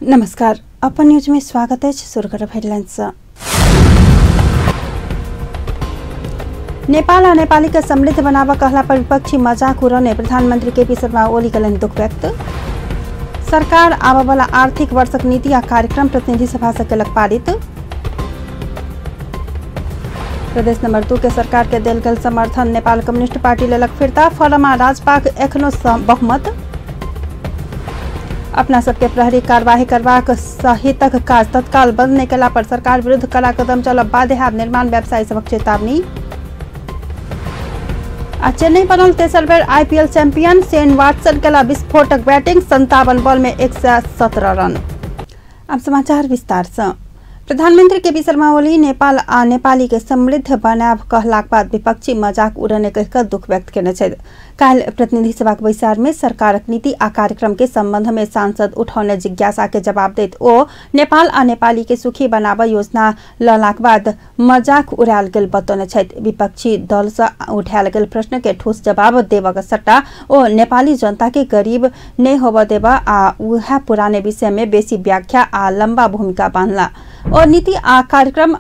नमस्कार, अपन न्यूज में स्वागत है। शुरू करब हेडलाइंस। नेपाल आ नेपाली के समृद्ध बनाबऽ कहला पर विपक्षी मजाक उड़ौने प्रधानमंत्री केपी शर्मा ओली कयलनि दुख व्यक्त। सरकार आबऽ वाला आर्थिक वर्षक नीति आ कार्यक्रम प्रतिनिधि सभा से केलक पारित। प्रदेश नंबर 2 के सरकार के देल गेल समर्थन नेपाल कम्युनिस्ट पार्टी लेलक फिर्ता। फॉरम आ राजपाक एखनो बहुमत। अपना सबके प्रहरी कार्यवाही करबाक सहितक काज तत्काल बंद नहि कयला पर सरकार विरुद्ध कड़ा कदम चलब बाध्य हैब निर्माण व्यवसायी सभक चेतावनी। आ चेन्नई बनल तेसर बेर आईपीएल चैंपियन, शेन वाटसन केला विस्फोटक बैटिंग, 57 बॉल में 117 रन। अब समाचार विस्तार से। प्रधानमंत्री केपी शर्मा ओली नेपाल आ नेपाली के समृद्ध बनाब कहलाक बाद विपक्षी मजाक उड़ने कहिकऽ दुख व्यक्त केने छथि। काल्हि प्रतिनिधि सभाक बैसार में सरकारक नीति आ कार्यक्रम के संबंध में सांसद उठौने जिज्ञासा के जवाब दैत ओ नेपाल आ नेपाली के सुखी बनाबऽ योजना ललाक बाद मजाक उड़ायल गेल बतौने छथि। विपक्षी दल से उठायल गेल प्रश्न के ठोस जवाब देबक सट्टा ओ नेपाली जनता के गरीब नहि होबऽ देबऽ आ उएह पुराने विषय में बेसी व्याख्या आ लंबा भूमिका बान्हला। ओ नीति आ कार्यक्रम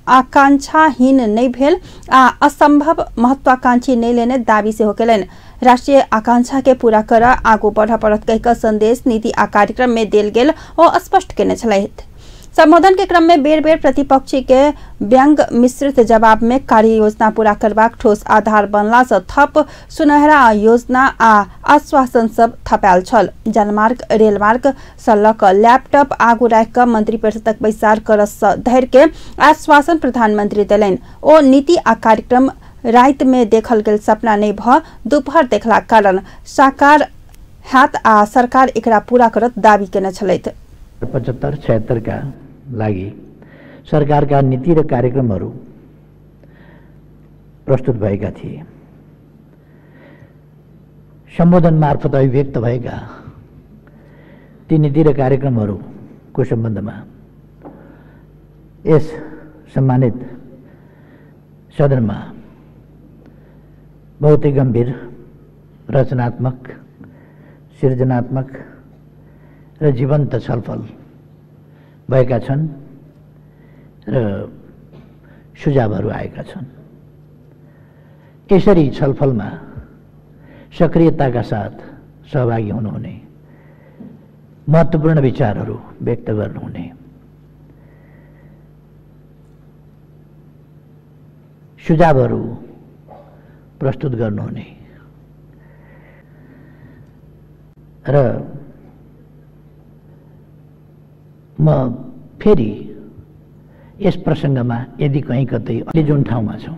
आकांक्षाहीन नहि भेल आ असंभव महत्वाकांक्षी नहि लेने दावी सेहो केलनि। राष्ट्रीय आकांक्षा के पूरा कर आगू बढ़ पड़त कहि संदेश नीति आ कार्यक्रम में देल गेल ओ स्पष्ट केने छलथि। संबोधन के क्रम में बेर बेर प्रतिपक्षी के व्यंग मिश्रित जवाब में कार्य योजना पूरा करबाक ठोस आधार बनला से थप सुनहरा योजना आ आश्वासन सब थपायल छल। जलमार्ग, रेलमार्ग से लऽ कऽ लैपटॉप आगू राखि कऽ मंत्री परिषदक बैसार करऽ धरि के आश्वासन प्रधानमंत्री देलनि। ओ नीति आ कार्यक्रम राति में देखल गेल सपना नहि भऽ दुपहर देखलाक कारण साकार हैत आ सरकार एकरा पूरा करत दावी केने छलथि। 75-76 का लागि सरकारका नीति र कार्यक्रमहरू प्रस्तुत भएका थिए। सम्बोधन मार्फत अभिव्यक्त भएका ती नीति र कार्यक्रमहरूको सम्बन्धमा यस सम्मानित सदनमा बहुतै गम्भीर, रचनात्मक, सृजनात्मक र जीवन्त छलफल भएका छन् र सुझावहरू आएका छन्। यसरी छलफलमा सक्रियताका साथ सहभागी हुनुहुने, महत्त्वपूर्ण विचारहरू व्यक्त गर्नुहुने, सुझावहरू प्रस्तुत गर्नुहुने र म फेरि यस प्रसङ्गमा यदि कहीँ कतै अहिले जुन ठाउँमा छौँ,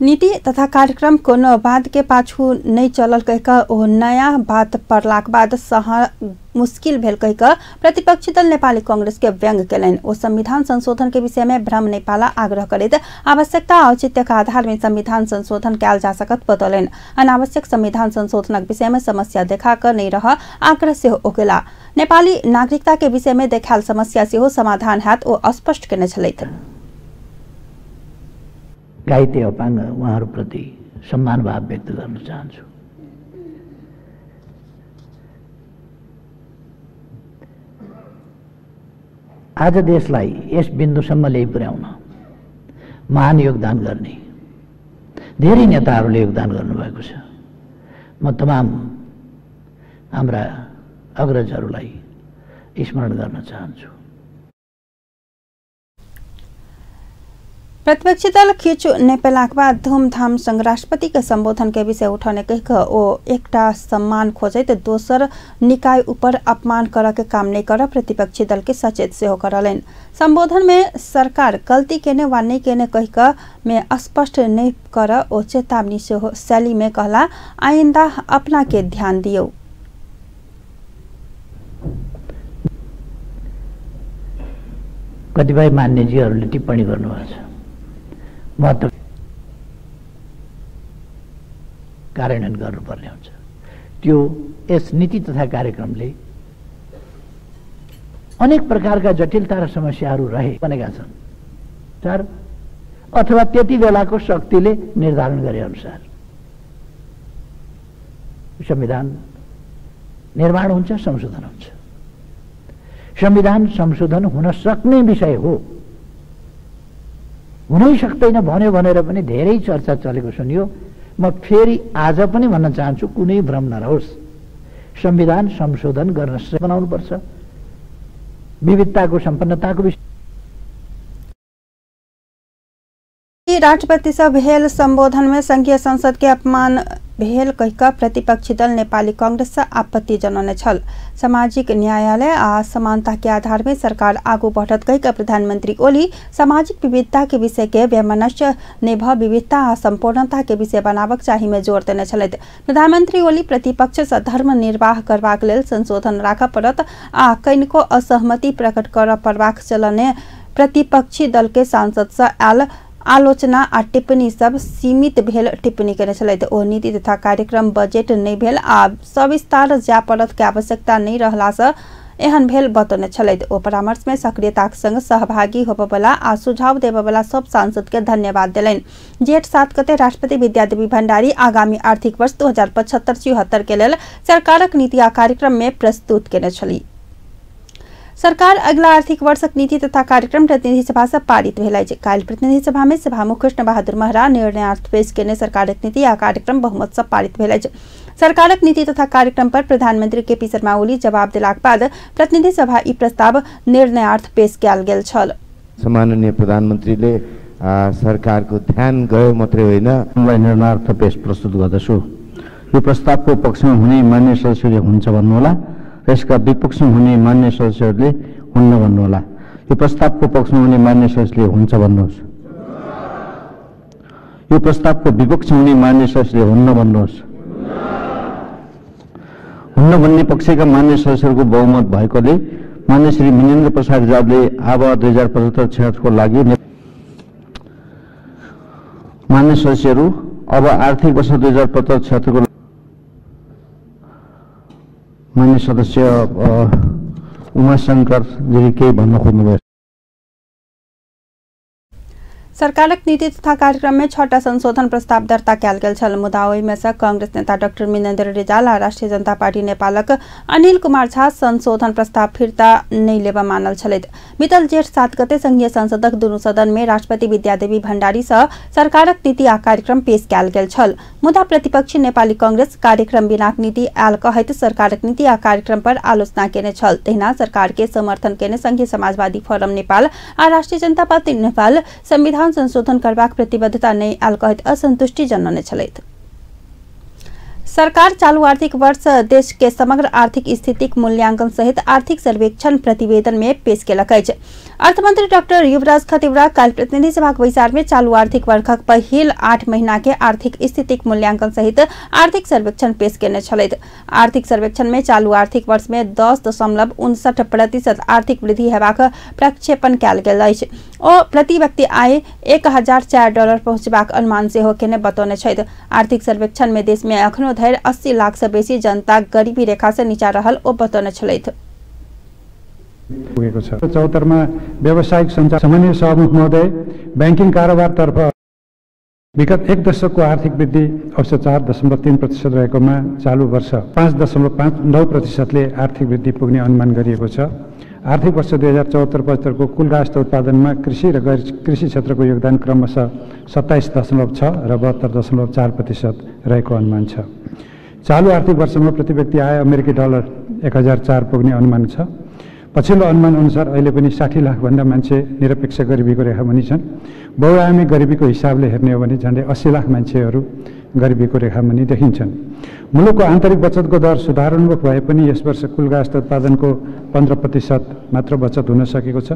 नीति तथा कार्यक्रम कोनो बात के पाछू नहीं चलल कहिकऽ ओ नया बात पड़लाक बाद सह मुश्किल भेल कहिकऽ प्रतिपक्षी दल नेपाली कांग्रेस के व्यंग्य केलनि। ओ संविधान संशोधन के विषय में भ्रम नहि पाला आग्रह करैत आवश्यकता औचित्यक आधार में संविधान संशोधन कयल जा सकत बतौलनि। अनावश्यक संविधान संशोधनक विषय में समस्या देखा कऽ नहि रह आग्रह सेहो ओ केला। नेपाली नागरिकता के विषय में देखायल समस्या सेहो समाधान हैत ओ स्पष्ट केने छलथि। घाइते अपाङ्ग उहाँहरूप्रति सम्मान भाव व्यक्त गर्न चाहन्छु। आज देशलाई यस बिन्दुसम्म ल्याइ पुर्याउन महान योगदान गर्ने धेरै नेताहरूले योगदान गर्नुभएको छ। म तमाम हाम्रा अग्रजहरूलाई स्मरण गर्न चाहन्छु। प्रतिपक्षी दल खींचु नेपालक बाद धूमधाम संग राष्ट्रपति के संबोधन के विषय उठौने कहिकऽ ओ एकटा सम्मान खोजैत दोसर निकाय ऊपर अपमान करऽ के काम नहि करऽ प्रतिपक्षी दल के सचेत सेहो करलनि। संबोधन में सरकार गलती केने वा नहि केने कहिकऽ में स्पष्ट नहि करऽ ओ चेतावनी सेहो शैली में कहला, आइंदा अपना के ध्यान दियौ। कतिपय मान्यजीहरूले टिप्पणी गर्नुभएको छ, महत्त्व कार्यान्वयन गर्नुपर्ने हुन्छ। त्यो यस नीति तथा कार्यक्रमले अनेक प्रकारका जटिलता र समस्याहरू रहे बनेका छन् सर, अथवा त्यति बेलाको शक्तिले निर्धारण गरे अनुसार संविधान निर्माण हुन्छ, संशोधन हुन्छ। संविधान संशोधन हुन सक्ने विषय हो, हुनै सक्दैन भन्यो भनेर पनि धेरै चर्चा चलेको सुनियो। म फेरि आज पनि भन्न चाहन्छु, कुनै भ्रम नरहोस्, संविधान संशोधन गर्न बनाउनुपर्छ। विविधताको सम्पन्नताको विषय। राष्ट्रपति से भेल संबोधन में संघीय संसद के अपमान भेल कहिक प्रतिपक्षी दल नेपाली कांग्रेस से आपत्ति जनौने छल। सामाजिक न्यायालय आ समानता के आधार में सरकार आगू बढ़त कहिक प्रधानमंत्री ओली सामाजिक विविधता के विषय के वैमनस्य निभ विविधता आ संपूर्णता के विषय बनाबक चाही में जोर देने छलथि। प्रधानमंत्री ओली प्रतिपक्ष से धर्म निर्वाह करबाक लेल संशोधन राखऽ पड़त आ कनिको असहमति प्रकट करऽ पड़बाक चलने प्रतिपक्षी दल के सांसद से आयल आलोचना आ टिप्पणी सब सीमित भेल टिप्पणी केने छलथि। ओ नीति तथा कार्यक्रम बजेट नहि भेल आ सविस्तार जाय पड़त के आवश्यकता नहि रहला से एहन भेल बतौने छलथि। ओ परामर्श में सक्रियताक संग सहभागी होबयवला आ सुझाव देबयवला सब सांसद के धन्यवाद देलनि। जेठ 7 गते राष्ट्रपति विद्यादेवी भण्डारी आगामी आर्थिक वर्ष 2075-76 के लेल सरकारक नीति आ कार्यक्रम में प्रस्तुत केने छली। सरकार अगिला आर्थिक वर्षक नीति तथा कार्यक्रम प्रतिनिधि सभा से पारित भेल अछि। काल्हि प्रतिनिधि सभा में सभामुख कृष्ण बहादुर महरा निर्णयार्थ पेश केने सरकारक नीति आ कार्यक्रम बहुमत से पारित भेल अछि। सरकारक नीति तथा कार्यक्रम पर प्रधानमंत्री केपी शर्मा ओली जवाब देलाक बाद प्रतिनिधि सभा ई प्रस्ताव निर्णयार्थ पेश कयल गेल छल। सम्माननीय प्रधानमन्त्रीले सरकारको ध्यान गयो मात्रै होइन, निर्णयार्थ पेश प्रस्तुत गर्दछु। यो प्रस्तावको पक्षमा हुने मान्य सदस्यहरूले हुन्छ भन्नुहोला, यसका विपक्षमा हुने मान्य सदस्यहरूले हुन्न भन्नुहोला। यो प्रस्तावको पक्षमा हुने मान्य सदस्यले हुन्छ भन्नुहोस्। यो प्रस्तावको विपक्षमा हुने मान्य सदस्यले हुन्न भन्नुहोस्। हुन्न भन्ने पक्षका मान्य सदस्यहरूको बहुमत भएकोले मान्य श्री मिनेन्द्र प्रसाद रिजालले अब 2075-76 को लागि मान्य सदस्यहरू अब आर्थिक वर्ष 2075-76 को मान्य सदस्य उमाशंकरजीले केही भन्न खोज्नुभयो। सरकारक नीति तथा कार्यक्रम में 6टा संशोधन प्रस्ताव दर्ता कयल गेल छल, मुदा ओहिमे सँ कांग्रेस नेता डाक्टर मिनेन्द्र रिजाल आ राष्ट्रिय जनता पार्टी नेपालक अनिल कुमार झा संशोधन प्रस्ताव फिर्ता नहि लेबऽ मानल छलथि। बीतल जेठ 7 गते संघीय संसदक दुनू सदन में राष्ट्रपति विद्यादेवी भण्डारी सँ सरकारक नीति आ कार्यक्रम पेश कयल गेल छल, मुदा प्रतिपक्षी नेपाली कांग्रेस कार्यक्रम बिनाक नीति आयल कहैत सरकारक नीति आ कार्यक्रम पर आलोचना केने छल। तहिना सरकार के समर्थन केने संघीय समाजवादी फोरम नेपाल आ राष्ट्रिय जनता पार्टी नेपाल संविधान संशोधन करबाक प्रतिबद्धता नहि आयल कहैत असंतुष्टि जनौने छलथि। सरकार चालू आर्थिक वर्ष देश के समग्र आर्थिक स्थितिक मूल्यांकन सहित आर्थिक सर्वेक्षण प्रतिवेदन में पेश केलक अछि। अर्थमंत्री डॉक्टर युवराज खतिवड़ा काल्हि प्रतिनिधि सभाक बैसार में चालू आर्थिक वर्षक पहिल 8 महीना के आर्थिक स्थितिक मूल्यांकन सहित आर्थिक सर्वेक्षण पेश केने छलथि। आर्थिक सर्वेक्षण में चालू आर्थिक वर्ष में 10.59% आर्थिक वृद्धि हेबाक प्रक्षेपण कयल गेल अछि। ओ प्रति व्यक्ति आय $1004 पहुंचबाक अनुमान सेहो केने बतौने छथि। आर्थिक सर्वेक्षण में देश में अखनो धरि 80 लाख से बेसी जनता गरीबी रेखा से नीचा रहल ओ बतौने छलथि। पुगेको छ। 74 मा व्यावसायिक सञ्चार सामान्य सभामुख महोदय, ब्याङ्किङ कारोबारतर्फ विगत एक दशकको आर्थिक वृद्धि औसत 4.3% रहेकोमा चालु वर्ष 5.59% ले आर्थिक वृद्धि पुग्ने अनुमान गरिएको छ। आर्थिक वर्ष 2074-75 को कुल राष्ट्र उत्पादनमा कृषि र गैर कृषि क्षेत्रको योगदान क्रमशः 27.6 र 72.4% रहेको अनुमान छ। चालु आर्थिक वर्षमा प्रति व्यक्ति आय अमेरिकी डलर 1004 पुग्ने अनुमान छ। पछिल्लो अनुमान अनुसार अहिले पनि 60 लाखभन्दा मान्छे निरपेक्ष गरिबीको रेखामुनि छन्। बहुआयामी गरिबीको हिसाबले हेर्ने हो भने झन्डै 80 लाख मान्छेहरू गरिबीको रेखामुनि देखिन्छन्। मुलुकको आन्तरिक बचतको दर सुधारोन्मुख भए पनि यस वर्ष कुल राष्ट्र उत्पादनको 15% मात्र बचत हुन सकेको छ।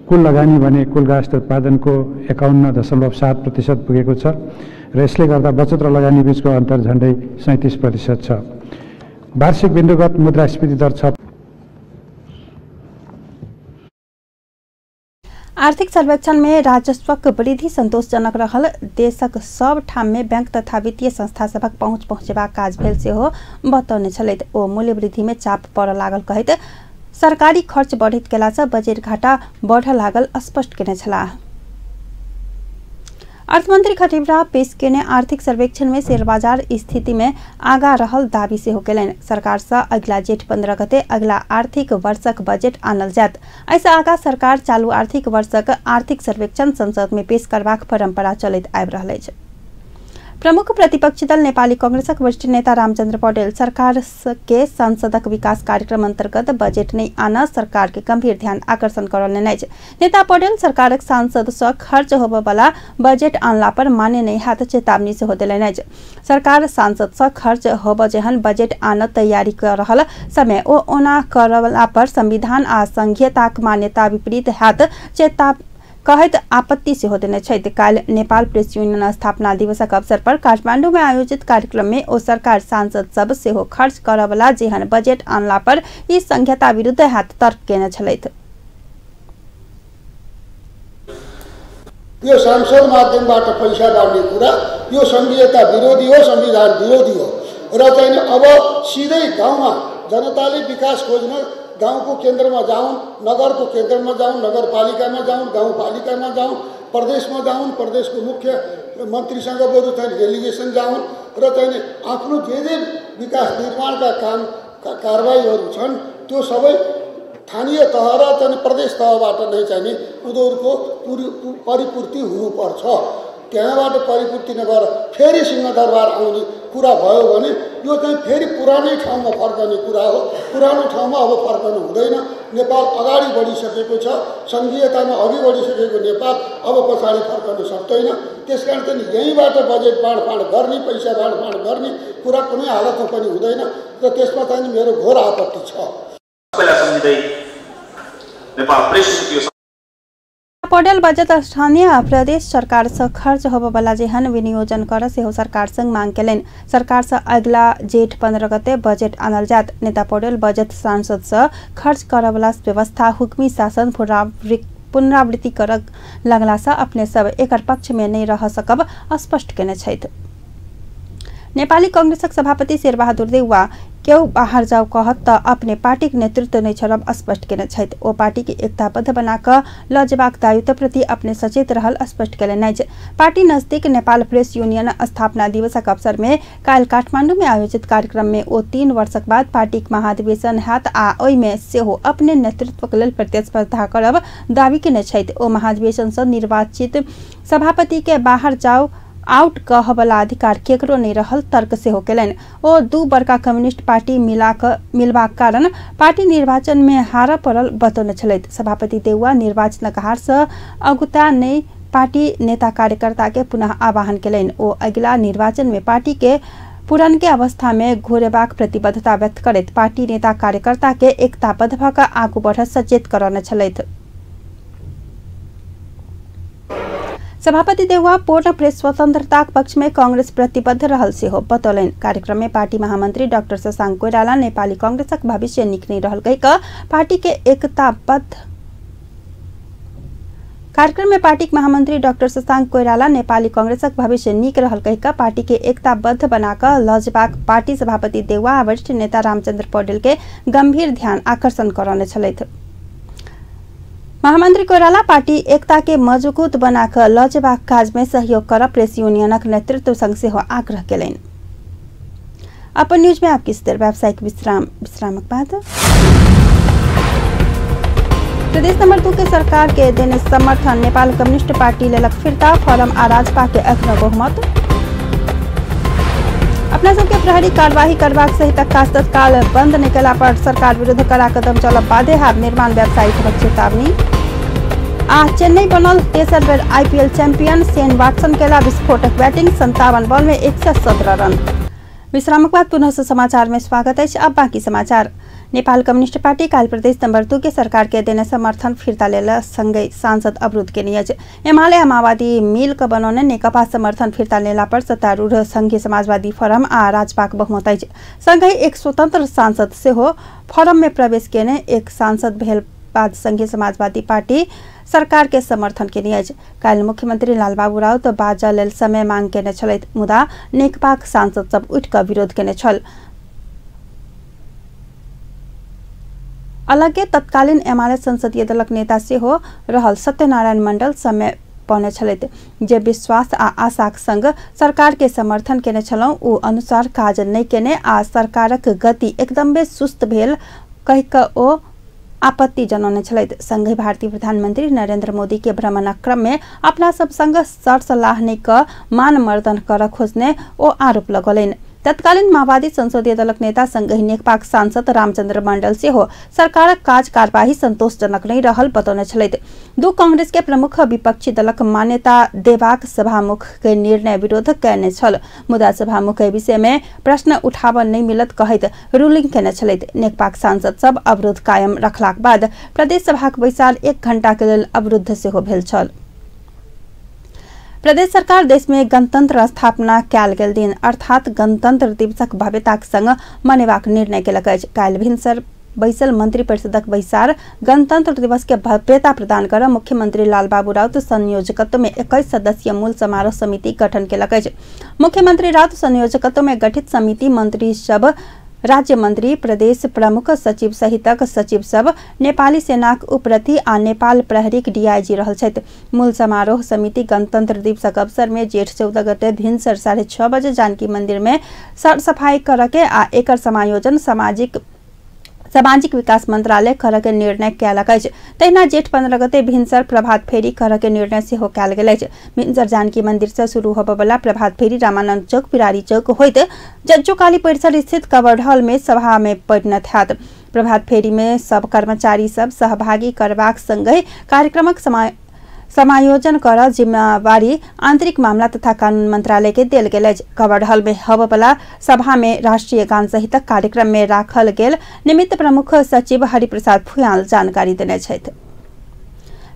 कुल लगानी भने कुल राष्ट्र उत्पादनको 51.7% पुगेको छ र यसले गर्दा बचत र लगानी बीचको अन्तर झन्डै 37% छ। वार्षिक बिन्दुगत मुद्रास्फीति दर 6। आर्थिक सर्वेक्षण में राजस्वक वृद्धि संतोषजनक रहल देशक सब ठाम में बैंक तथा वित्तीय संस्था सभक पहुंच पहुंचेबाक काज भेल सेहो बतौने छलथि। ओ मूल्य वृद्धि में चाप पड़ऽ लागल कहैत सरकारी खर्च बढ़ित केला सँ बजेट घाटा बढ़ऽ लागल स्पष्ट केने छलाह। अर्थमन्त्री खतिवड़ा पेश केने आर्थिक सर्वेक्षण में शेयर बाजार स्थिति में आगा रहल दावी सेहो केलनि। सरकार सँ अगिला जेठ 15 गते अगिला आर्थिक वर्षक बजट आनल जायत। एहिसँ आगा सरकार चालू आर्थिक वर्षक आर्थिक सर्वेक्षण संसद में पेश करबाक परंपरा चलैत आबि रहल अछि। प्रमुख प्रतिपक्षी दल नेपाली कांग्रेसक वरिष्ठ नेता रामचंद्र पौडेल सरकार के संसदक विकास कार्यक्रम अंतर्गत बजट नहि आना सरकार के गंभीर ध्यान आकर्षण करौलनि अछि। नेता पौडेल सरकारक सांसद सँ खर्च होबयवला बजट आनला पर मान्य नहि हैत चेतावनी सेहो देलनि अछि। सरकार सांसद सँ खर्च होबय जेहन बजट आनऽ तैयारी कऽ रहल समय ओ ओना करला पर संविधान आ संघीयताक मान्यता विपरीत हैत चेतावनी कहैत आपत्ति सेहो देने छथि। काल्हि नेपाल प्रेस यूनियन स्थापना दिवसक अवसर पर काठमांडू में आयोजित कार्यक्रम में ओ सरकार सांसद सब सेहो खर्च करऽवला जेहन बजट आनला पर ई संघीयता विरुद्ध हैत तर्क केने छलथि। यो सांसद माध्यमबाट पैसा बाँड्ने कुरा यो संघीयता विरोधी हो, संविधान विरोधी हो र चाहिँ अब सिधै गाउँमा जनताले विकास खोज्न गाउँको केन्द्रमा जाउन्, नगरको केन्द्रमा जाउन्, नगरपालिकामा जाउन्, गाउँपालिकामा जाउन्, प्रदेशमा जाउन्, प्रदेशको मुख्य मन्त्रीसँग बरु चाहिँ डेलिगेसन जाउन् र चाहिँ आफ्नो जे जे विकास निर्माणका काम कारवाहीहरू छन् त्यो सबै स्थानीय तह र चाहिँ प्रदेश तहबाट नै चाहिँ उनीहरूको परिपूर्ति हुनुपर्छ। त्यहाँबाट परिपूर्ति नभएर फेरि सिंहदरबार आउने कुरा भयो भने यो चाहिँ फेरि पुरानै ठाउँमा फर्कने कुरा हो। पुरानो ठाउँमा अब फर्कनु हुँदैन। नेपाल अगाडि बढिसकेको छ, सङ्घीयतामा अघि बढिसकेको नेपाल अब पछाडि फर्कन सक्दैन। त्यसकारण चाहिँ यहीँबाट बजेट बाँडफाँड गर्ने, पैसा बाँडफाँड गर्ने कुरा कुनै हालतमा पनि हुँदैन र त्यसमा चाहिँ मेरो घोर आपत्ति छ। पौडेल बजट स्थानीय प्रदेश सरकार से खर्च होबयवला जेहन विनियोजन कर सेहो सरकार संग मांग केलनि। सरकार से अगिला जेठ 15 गते बजट आनल जायत। नेता पौडेल बजट सांसद से खर्च करवला व्यवस्था हुक्मी शासन पुनरावृत्ति कर लगला से अपने सब एकर पक्ष में नहि रह सकब स्पष्ट केने छथि। नेपाली कांग्रेसक सभापति शेरबहादुर देउवा केहु बाहर जाऊ कहत त अपने पार्टीक नेतृत्व नहि छोड़ब स्पष्ट केने छथि। ओ पार्टी के एकताबद्ध बना कऽ लऽ जेबाक दायित्व प्रति अपने सचेत रहल स्पष्ट केलनि अछि। पार्टी नजदीक नेपाल प्रेस यूनियन स्थापना दिवसक अवसर में काल्हि काठमांडू में आयोजित कार्यक्रम में ओ 3 वर्षक बाद पार्टीक महाधिवेशन हैत आ ओहिमे सेहो अपने नेतृत्वक लेल प्रतिस्पर्धा करब दावी केने छथि। ओ महाधिवेशन सँ निर्वाचित सभापति के बाहर जाऊ आउट कहबला अधिकार केकरो नहि रहल तर्क सेहो केलनि। ओ 2 बड़का कम्युनिस्ट पार्टी मिलबाक कारण पार्टी निर्वाचन में हारऽ पड़ल बतौने छलथि। सभापति देउवा निर्वाचनक हार सँ अगुता नहि पार्टी नेता कार्यकर्ता के पुनः आह्वान केलनि। ओ अगिला निर्वाचन में पार्टी के पुरनके अवस्था में घोरेबाक प्रतिबद्धता व्यक्त करैत पार्टी नेता कार्यकर्ता के एकताबद्ध भऽ कऽ आगू बढ़ऽ सचेत करौने छलथि। सभापति देउवा पूर्ण प्रेस स्वतंत्रताक पक्ष में कांग्रेस प्रतिबद्ध रहल सेहो बतौलनि। कार्यक्रम में पार्टी महामंत्री डॉक्टर शशांक कोइराला नेपाली कांग्रेसक भविष्य नीक नहि रहल कहि कऽ पार्टी के एकताबद्ध कार्यक्रम में पार्टीक महामंत्री डॉक्टर शशांक कोइराला नेपाली कांग्रेसक भविष्य नीक रहल कहि कऽ पार्टी के एकताबद्ध बना कऽ लऽ जेबाक पार्टी सभापति देउवा आ वरिष्ठ नेता रामचंद्र पौडेल के गंभीर ध्यान आकर्षण करौने छलथि। महामंत्री कोइराला पार्टी एकता के मजबूत बनाकऽ लऽ जेबाक काज में सहयोग करऽ प्रेस यूनियनक नेतृत्व संग सेहो आग्रह केलनि। अपन न्यूज में आपकी देर व्यावसायिक विश्राम, विश्रामक बाद प्रदेश नंबर 2 के सरकार के देने समर्थन नेपाल कम्युनिस्ट पार्टी लेलक फिर्ता, फोरम आ राजपा के अखनो बहुमत। अपना सबके प्रहरी कार्यवाही करबाक सहितक काज तत्काल बंद नहि कयला पर सरकार विरुद्ध कड़ा कदम चलब बाधे हैब निर्माण व्यवसायी सभक चेतावनी। आ चेन्नई बनल तेसर बेर आईपीएल चैंपियन, शेन वाटसन केला विस्फोटक बैटिंग, 57 बॉल में 117 रन। विश्रामक बाद पुनः समाचार में स्वागत है। अब बाकी समाचार। नेपाल कम्युनिस्ट पार्टी काल्हि प्रदेश नंबर 2 के सरकार के देने समर्थन फिर्ता लेल संगै सांसद अवरुद्ध केने अछि। एमाले माओवादी मिल क बनौने नेकपा समर्थन फिर्ता लेला पर सत्तारूढ़ संघीय समाजवादी फोरम आ राजपाक बहुमत अछि। संगहि एक स्वतंत्र सांसद सेहो फोरम में प्रवेश केने एक सांसद भेल बाद संघीय समाजवादी पार्टी सरकार के समर्थन केने अछि। काल्हि मुख्यमंत्री लालबाबू राउत बाजऽ लेल समय मांग केने छलथि, मुदा नेकपाक सांसद सब उठि कऽ विरोध केने छल। अलगे तत्कालीन एमाले संसदीय दलक नेता सेहो रहल सत्यनारायण मंडल समय पौने छलथि। जे विश्वास आ आशाक संग सरकार के समर्थन केने छलहुँ ओ अनुसार काज नहि केने आ सरकारक गति एकदमे सुस्त भेल कहि कऽ ओ आपत्ति जनौने छलथि। संगहि भारतीय प्रधानमंत्री नरेंद्र मोदी के भ्रमणक क्रम में अपना सब संग सरसलाह नहि कऽ मान मर्दन कर खोजने ओ आरोप लगौलनि। तत्कालीन माओवादी संसदीय दलक नेता संगहि नेकपाक सांसद रामचंद्र मंडल सेहो सरकारक काज कार्यवाही संतोषजनक नहि रहल बतौने छलथि। दू कांग्रेस के प्रमुख विपक्षी दलक मान्यता देबाक सभामुख के निर्णय विरोध कयने छल, मुदा सभामुख एहि विषय में प्रश्न उठाबऽ नहि मिलत कहैत रूलिंग केने छलथि। नेकपाक सांसद सब अवरोध कायम रखलाक बाद प्रदेश सभाक बैसार 1 घंटा के लेल अवरुद्ध सेहो भेल छल। प्रदेश सरकार देश में गणतंत्र स्थापना कयल गेल दिन अर्थात गणतंत्र दिवसक भव्यताक संग मनेबाक निर्णय केलक अछि। काल्हि भिनसर बैसल मंत्री परिषदक बैसार गणतंत्र दिवस के भव्यता प्रदान कर मुख्यमंत्री लालबाबू राउत संयोजकत्व में 21 सदस्यीय मूल समारोह समिति गठन केलक अछि। मुख्यमंत्री राउत संयोजकत्व में गठित समिति मंत्री सब, राज्य मंत्री, प्रदेश प्रमुख सचिव सहितक सचिव सब, नेपाली सेनाक उपरथी आ नेपाल प्रहरीक डीआईजी रहल छथि। मूल समारोह समिति गणतंत्र दिवसक अवसर में जेठ 14 गते भिनसर 6:30 बजे जानकी मंदिर में सरसफाई करके आ एकर समायोजन सामाजिक विकास मंत्रालय करके निर्णय कयलक अछि। तहिना जेठ 15 गते भिनसर प्रभात फेरी करके निर्णय सेहो कयल गेल अछि। भिनसर जानकी मंदिर से शुरू होबयवला प्रभात फेरी रामानंद चौक, पिरारी चौक होइत जज्जोकाली परिसर स्थित कवर्ड हॉल में सभा में परिणत हैत। प्रभात फेरी में सब कर्मचारी सब सहभागी करबाक संगहि कार्यक्रमक समायोजन कर जिम्मेवारी आंतरिक मामला तथा कानून मंत्रालय के देल गेल अछि। कवर्ड हॉल में होबयवला सभा में राष्ट्रीय गान सहितक कार्यक्रम में राखल गेल निमित्त प्रमुख सचिव हरिप्रसाद फुयाल जानकारी देने छथि।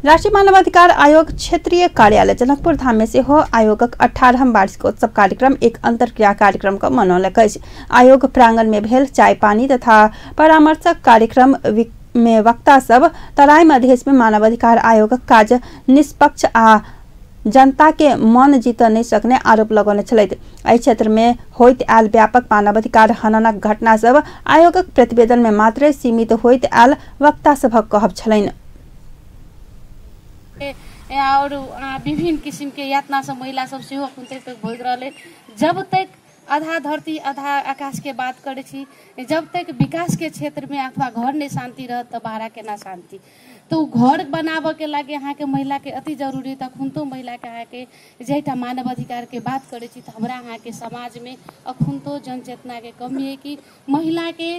राष्ट्रीय मानवाधिकार आयोग क्षेत्रीय कार्यालय जनकपुर धाम में सेहो आयोगक 18वां वार्षिकोत्सव कार्यक्रम एक अंतर्क्रिया कार्यक्रम क मनौलक अछि। आयोग प्रांगण में भेल चाय पानी तथा परामर्शक कार्यक्रम में वक्ता सब तराई मधेश में मानवाधिकार आयोगक काज निष्पक्ष आ जनता के मन जीत नहीं सकने आरोप लगौने छलथि। एहि क्षेत्र में होइत आयल व्यापक मानवाधिकार हननक घटना सब आयोगक प्रतिवेदन में मात्र सीमित होइत आयल वक्ता सभक कहब छलनि। और विभिन्न किसिम के यातना सब महिला सब सेहो अखन तक भोगि रहल। जब तक आधा धरती आधा आकाश के बात करै छी, जब तक विकास के क्षेत्र में अथवा घर नहीं शांति रहत तो बाहर केना शांति। तो घर बनाबऽ के लागे अहाँके महिला के अति जरूरी। तखुनतो महिला के अहाँके जाहिठाम मानव अधिकार के बात करै छी तऽ हमरा अहाँके समाज में अखुनतो जनचेतना के कमी है कि महिला के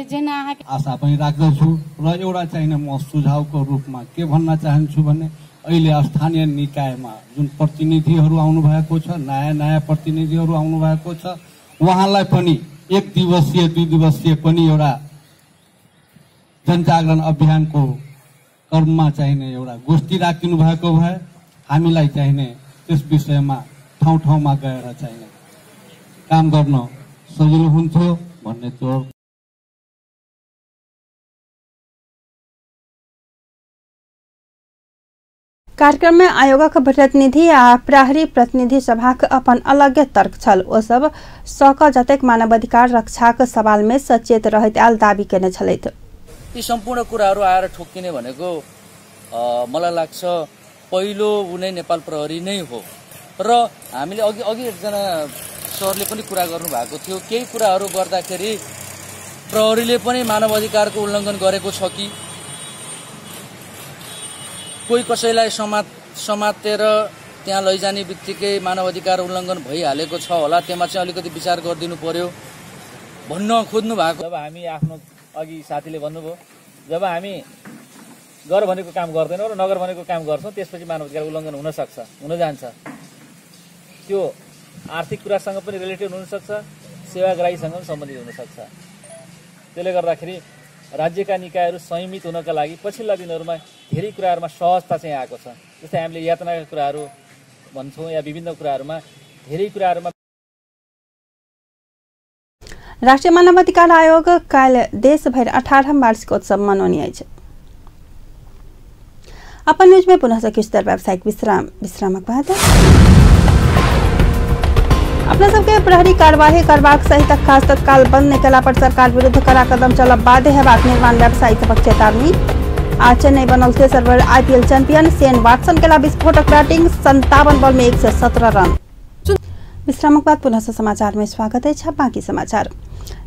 जेना अहाँके आशा पनि राख्दछु। र एउटा चाहिँ म सुझावको रूपमा के भन्न चाहन्छु भने अहिले स्थानीय निकायमा जुन प्रतिनिधिहरू आउनु भएको छ, नयाँ नयाँ प्रतिनिधिहरू आउनु भएको छ, उहाँलाई पनि 1 दिवसीय 2 दिवसीय पनि एउटा जनजागरण अभियानको क्रममा चाहिने एउटा गोष्ठी राखिदिनु भएको भए हामीलाई चाहिने त्यस विषयमा ठाउँ ठाउँमा गएर चाहिने काम गर्न सजिलो हुन्थ्यो भन्ने त्यो। कार्यक्रम में आयोगक प्रतिनिधि आ प्रहरी प्रतिनिधि सभाक अपन अलग तर्क छल। ओ सब सक जतेक मानवाधिकार रक्षाक सवाल में सचेत रहैत आयल दावी केने छलथि। यी सम्पूर्ण कुराहरू आएर ठोक्किने भनेको मलाई लाग्छ पहिलो उनै नेपाल प्रहरी नै हो। र हामीले अघि अघि एकजना सरले पनि कुरा गर्नु भएको थियो, केही कुराहरू गर्दाखेरि प्रहरीले पनि मानवाधिकारको उल्लङ्घन गरेको छ कि कोही कसैलाई समातेर त्यहाँ लैजाने बित्तिकै मानवाधिकार उल्लङ्घन भइहालेको छ होला, त्यसमा चाहिँ अलिकति विचार गरिदिनु पर्यो भन्न खोज्नु भएको। जब हामी आफ्नो अघि साथीले भन्नुभयो, जब हामी गर भनेको काम गर्दैनौँ र नगर भनेको काम गर्छौँ त्यसपछि मानवाधिकार उल्लङ्घन हुन सक्छ, हुन जान्छ। त्यो आर्थिक कुरासँग पनि रिलेटेड हुनसक्छ, सेवाग्राहीसँग पनि सम्बन्धित हुनसक्छ। त्यसले गर्दाखेरि राज्यका निकायहरू संयमित हुनका लागि पछिल्ला दिनहरूमा धेरै कुराहरूमा सहजता चाहिँ आएको छ। जस्तै हामीले यातनाका कुराहरू भन्छौँ या विभिन्न कुराहरूमा धेरै कुराहरूमा। राष्ट्रिय मानवाधिकार आयोग काल्हि देशभरि 18वां वार्षिकोत्सव मनौने अछि। अपन न्यूज में पुनः किछु देर व्यावसायिक विश्राम, विश्रामक बाद अपना सबके प्रहरी कार्यवाही करबाक सहित काज तत्काल बंद नहि केला पर सरकार विरुद्ध कड़ा कदम चलब बाध्य हेबाक निर्माण व्यवसायी सभक चेतावनी। आ चेन्नई बनल तेसर बेर आईपीएल चैंपियन। शेन वाटसन केला विस्फोटक बैटिंग, 57 बॉल में 117 रन। विश्रामक बाद पुनः समाचार में स्वागत है। बाकी समाचार।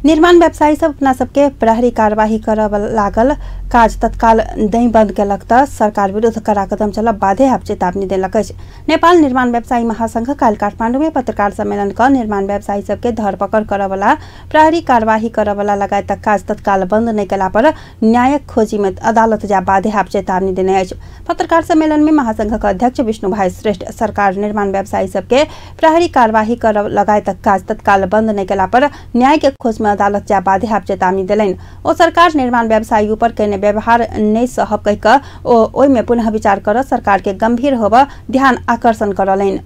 निर्माण व्यवसायी सब अपना सबके प्रहरी कार्यवाही करब लागल काज तत्काल नहीं बंद केलक त सरकार विरुद्ध कड़ा कदम चलब बाधे आब चेतावनी देलक अछि। नेपाल निर्माण व्यवसायी महासंघ काल्हि काठमांडू में पत्रकार सम्मेलन क निर्माण व्यवसायी सबके धरपकड़ करबला, प्रहरी कार्यवाही करबला लगायतक काज तत्काल बंद नहीं केला पर न्यायक खोजी में अदालत जा बाधे आब चेतावनी देने अछि। पत्रकार सम्मेलन में महासंघक अध्यक्ष विष्णु भाई श्रेष्ठ सरकार निर्माण व्यवसायी सबके प्रहरी कार्यवाही कर लगायतक काज तत्काल बंद नहीं केला पर न्याय के खोज में अदालत जा बाधे आब चेतावनी देलनि। ओ सरकार निर्माण व्यवसायी ऊपर केने व्यवहार नहीं सहब कहि कऽ ओ ओहिमे पुनः विचार कर सरकार के गंभीर होब ध्यान आकर्षण करलनि।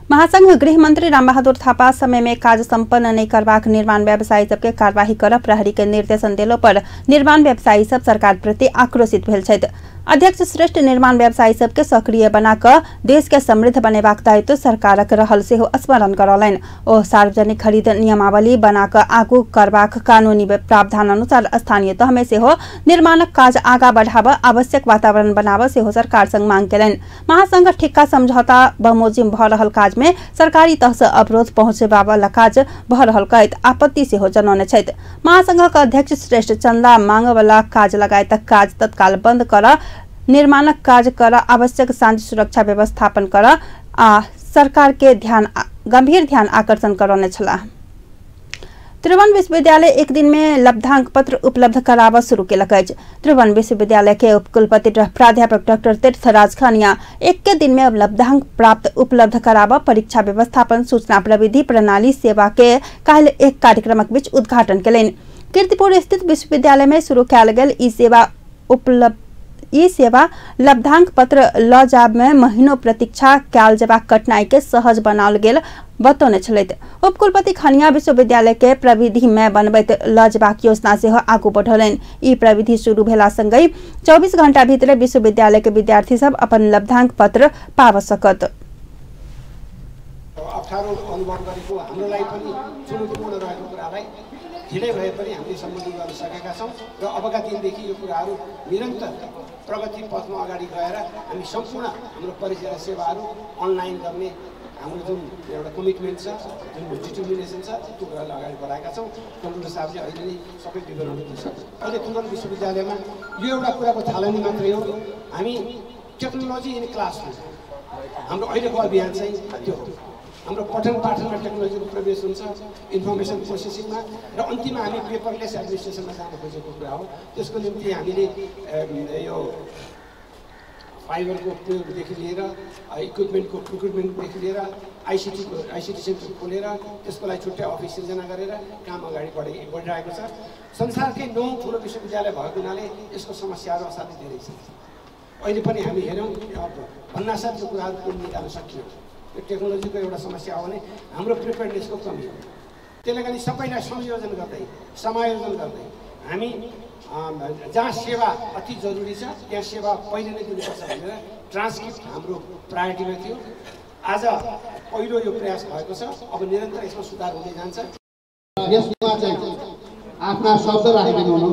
महासंघ गृह मंत्री रामबहादुर थापा समय में काज संपन्न नहीं करबाक निर्माण व्यवसायी सबके कार्यवाही कर प्रहरी के निर्देशन देलो पर निर्माण व्यवसायी सब सरकार प्रति आक्रोशित भेल छथि। अध्यक्ष श्रेष्ठ निर्माण व्यवसायी सबके सक्रिय बनाकऽ देश के समृद्ध बनेबाक दायित्व सरकारक रहल सेहो स्मरण करौलनि। ओ सार्वजनिक खरीद नियमावली बनाकऽ आगू करबाक कानूनी प्रावधान अनुसार स्थानीय तह में सेहो निर्माणक काज आगा बढ़ाबऽ आवश्यक वातावरण बनाबऽ सेहो सरकार संग मांग केलनि। महासंघ ठिक्का समझौता बमोजिम भऽ रहल काज में सरकारी तह से अवरोध पहुंचेबावला काज भऽ रहल कहैत आपत्ति सेहो जनौने छथि। महासंघक अध्यक्ष श्रेष्ठ चंदा मांगवला काज लगायतक काज तत्काल बंद कर निर्माणक काज कर आवश्यक शांति सुरक्षा व्यवस्थापन कर आ सरकार के ध्यान गंभीर ध्यान आकर्षण करौने छलाह। त्रिभुवन विश्वविद्यालय एक दिन में लब्धांक पत्र उपलब्ध कराबऽ शुरू केलक अछि। त्रिभुवन विश्वविद्यालय के उपकुलपति प्राध्यापक डॉक्टर तीर्थराज खनिया एक दिन में लब्धांक प्राप्त उपलब्ध कराबऽ परीक्षा व्यवस्थापन सूचना प्रविधि प्रणाली सेवा के काल्हि एक कार्यक्रमक बीच उद्घाटन केलनि। कीर्तिपुर स्थित विश्वविद्यालय में शुरू कयल गेल ई सेवा लब्धांक पत्र ल जाब में महीनों प्रतीक्षा कयल जेबाक कठिनाई के सहज बनाओल गेल बतौने छलथि। उपकुलपति खनिया विश्वविद्यालय के प्रविधि में बनबैत ल जेबाक योजना सेहो आगू बढ़ौलनि। ई प्रविधि शुरू भेला संगहि 24 घंटा भीतर विश्वविद्यालय के विद्यार्थी सब अपन लब्धांक पत्र पाब सकत। अप्ठ्यारो अनुभव गरेको हाम्रो लागि पनि चुनौतीपूर्ण रहेको कुरालाई ढिलै भए पनि हामीले सम्बोधन गर्न सकेका छौँ र अबका दिनदेखि यो कुराहरू निरन्तर प्रगति पथमा अगाडि गएर हामी सम्पूर्ण हाम्रो परिचय सेवाहरू अनलाइन गर्ने हाम्रो जुन एउटा कमिटमेन्ट छ, जुन डिटर्मिनेसन छ, त्यो कुरालाई अगाडि बढाएका छौँ। कम्प्युटर साहबले अहिले नै सबै विवरणहरू दिइसक्नु। अहिले त्रिभुवन विश्वविद्यालयमा यो एउटा कुराको थालनी मात्रै हो। हामी टेक्नोलोजी इन क्लासरुम हाम्रो अहिलेको अभियान चाहिँ त्यो हो। हाम्रो पठन पाठनमा टेक्नोलोजीको प्रवेश हुन्छ, इन्फर्मेसन प्रोसेसिङमा र अन्तिममा हामी पेपरलेस एडमिनिस्ट्रेसनमा जान खोजेको कुरा हो। त्यसको निम्ति हामीले यो फाइबरको प्रयोगदेखि लिएर इक्विपमेन्टको प्रोक्युरमेन्टदेखि लिएर आइसिटी सेन्टर खोलेर त्यसको लागि छुट्टै अफिस सिर्जना गरेर काम अगाडि बढिरहेको छ। संसारकै 9 ठुलो विश्वविद्यालय भएको हुनाले यसको समस्याहरू असाध्यै धेरै छन्। अहिले पनि हामी हेऱ्यौँ भन्नासाथ यो कुराहरू पनि निकाल्न सकियो। यो टेक्नोलोजीको एउटा समस्या हो भने हाम्रो प्रिपेयर्डनेसको कमी हो। त्यसले गर्दा सबैलाई संयोजन गर्दै समायोजन गर्दै हामी जहाँ सेवा अति जरुरी छ त्यहाँ सेवा पहिले नै दिनुपर्छ भनेर ट्रान्सक्रिप्ट हाम्रो प्रायोरिटीमा थियो। आज पहिलो यो प्रयास भएको छ, अब निरन्तर यसमा सुधार हुँदै जान्छ। यसमा चाहिँ आफ्ना शब्द राखिदिनु।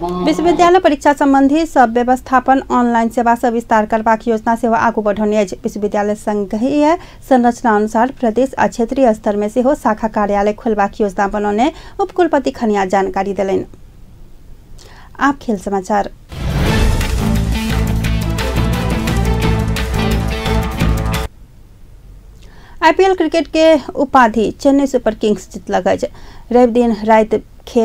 विश्वविद्यालय परीक्षा संबंधी सब व्यवस्थापन ऑनलाइन सेवा से विस्तार करबाक योजना सेहो आगू बढ़ौने अछि। विश्वविद्यालय संघीय संरचना अनुसार प्रदेश आ क्षेत्रीय स्तर में सेहो शाखा कार्यालय खोलबाक योजना बनौने उपकुलपति खनिया जानकारी देलनि। आप खेल समाचार। आईपीएल क्रिकेट के उपाधि चेन्नई सुपर किंग्स जीतलक अछि। रवि दिन राति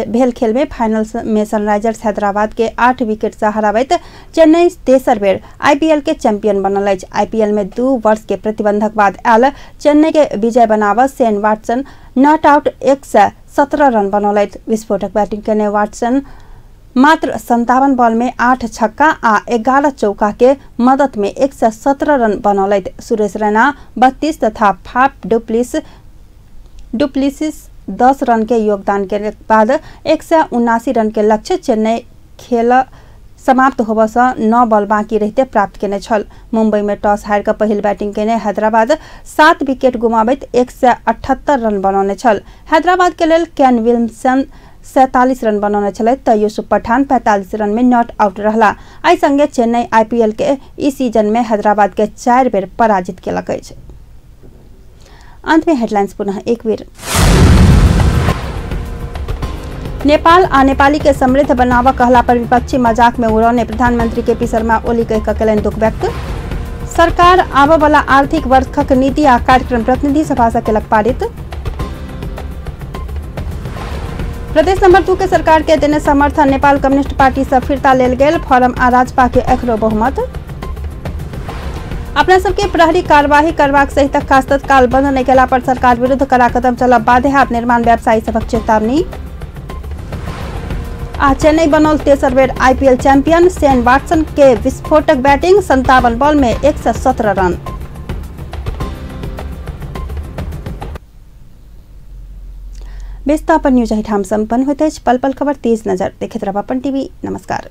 भेल खेल में फाइनल में सनराइजर्स हैदराबाद के 8 विकेट से हराबैत चेन्नई तेसर बेर आईपीएल के चैंपियन बनल अछि। आईपीएल में 2 वर्ष के प्रतिबंधक बाद आयल चेन्नई के विजय बनाव Shane Watson not out 117 run बनौलथि। विस्फोटक बैटिंग केने वाटसन मात्र 57 बॉल में 8 छक्का आ 11 चौका के मदद में 117 रन बनौलथि। सुरेश रैना 32 तथा फाफ डुप्लिसिस 10 रन के योगदान के बाद 179 रन के लक्ष्य चेन्नई खेल समाप्त होबसँ 9 बॉल बाँकी रहते प्राप्त केने छल। मुंबई में टॉस हारि कऽ पहिल बैटिंग केने हैदराबाद 7 विकेट गुमाबैत 178 रन बनौने छल। हैदराबाद के लेल केन विल्सन 47 रन बनौने छलथि तऽ यूसुफ पठान 45 रन में not out रहला। एहि संगे चेन्नई आईपीएल के ई सीजन में हैदराबाद के 4 बेर पराजित केलक अछि। अंत में हेडलाइंस पुनः एक बेर। नेपाल आ नेपाली के समृद्ध बनाव कहला पर विपक्षी मजाक में उड़ौने प्रधानमंत्री केपी शर्मा ओली कहि कऽ केलनि दुख व्यक्त। सरकार आबऽ वाला आर्थिक वर्षक नीति आ कार्यक्रम प्रतिनिधि सभा सँ केलक पारित। प्रदेश नंबर 2 के सरकार के देने समर्थन नेपाल कम्युनिस्ट पार्टी से फिर्ता लेल गेल फॉरम आ राजपा के एखरो बहुमत। अपना सबके प्रहरी कार्यवाही करबाक सहितक काज तत्काल बंद नहि केला पर सरकार विरुद्ध कड़ा कदम चलब बाध्य निर्माण व्यवसायी सभक चेतावनी। आ चेन्नई बनल तेसर बेर आईपीएल चैंपियन, शेन वाटसन के विस्फोटक बैटिंग, 57 बॉल में 117 रन। बेस्ता अपन न्यूज एहिठाम सम्पन्न होइत अछि। पल पल खबर तेज नजर देखैत रहब अपन टीवी। नमस्कार।